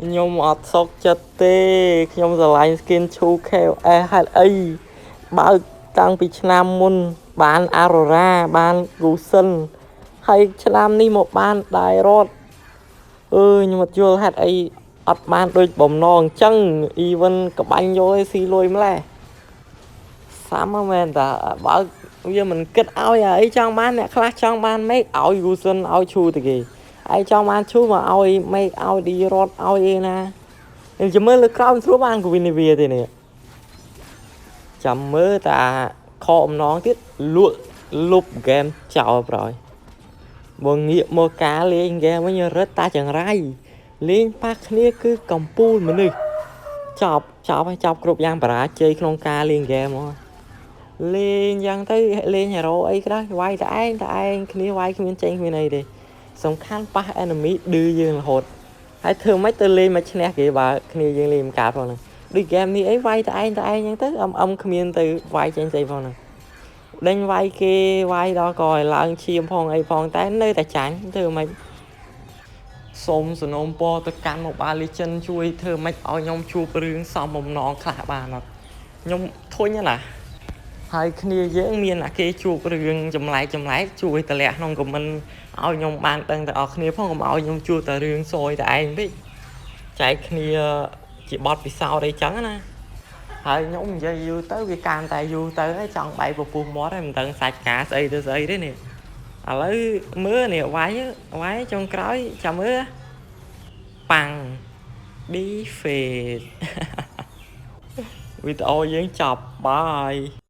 ខ្ញុំអត់សុខចិត្តទេខ្ញុំស្រឡាញ់ skin ឈូ KOF ហេតុអីបើកតាំងពីឆ្នាំមុនបាន Aurora បាន Gusion ហើយឆ្នាំនេះមកបាន Dyrroth អើយខ្ញុំអត់យល់ហេតុអីអត់បានដូចបំណងអញ្ចឹង even ក្បាញ់យកឲ្យស៊ីលុយម្លេះសាំមែនតាបើកវាមិនគិតឲ្យអីចង់បានអ្នកខ្លះចង់បានមេឃឲ្យ Gusion ឲ្យឈូទៅគេឯងចង់បានឈូមកឲ្យមេឃឲ្យ Dyrroth ឲ្យអីណាខ្ញុំចាំមើលលើក្រោយស្រួលបាន Guinevere ទេនេះចាំមើលតាខកអំណងទៀតលក់លុបហ្គេមចោលប្រយបើងាកមកការលេងហ្គេមវិញរឹតតាចង្រៃលេងប៉ះគ្នាគឺកំពូលមនុស្សចប់ចប់ហើយចប់គ្រប់យ៉ាងបរាជ័យក្នុងការលេងហ្គេមហ្មងលេងយ៉ាងទៅលេង hero អីក៏ដោយវាយតែឯងតែឯងគ្នាវាយគ្មានចេញគ្មានអីទេសំខាន់ប៉ះ enemy ឌឺយើងរហូតហើយធ្វើម៉េចទៅលេងមកឈ្នះគេបើគ្នាយើងលេងមិនកើតផងហ្នឹងដូចហ្គេមនេះអីវាយតែឯងតែឯងហ្នឹងទៅអឹមអឹមគ្មានទៅវាយចេញស្អីផងហ្នឹងដេញវាយគេវាយដល់ក៏ឲ្យឡើងឈាមផងអីផងតែនៅតែចាញ់ធ្វើម៉េចសូមសំណូមពរទៅកាន់ Mobile Legends ជួយធ្វើម៉េចឲ្យខ្ញុំជួបរឿងសមបំណងខ្លះបានអត់ខ្ញុំធុញណាស់ហើយគ្នាយើងមានអាគេជួបរឿងចម្លែកចម្លែកជួយតម្លាក់ក្នុង comment ឲ្យខ្ញុំបានដឹងទាំងអស់គ្នាផងកុំឲ្យខ្ញុំជួបតែរឿងសយតែឯងពេកចែកគ្នាជាបទពិសោធន៍អីចឹងណាហើយខ្ញុំនិយាយយូរទៅវាកាន់តែយូរទៅហើយចង់បែកពពុះមាត់ហើយមិនដឹងសាច់ការស្អីទៅស្អីទេនេះឥឡូវមើលនេះវាយវាយចុងក្រោយចាំមើលប៉ាំង defeat វីដេអូយើងចប់បាយ។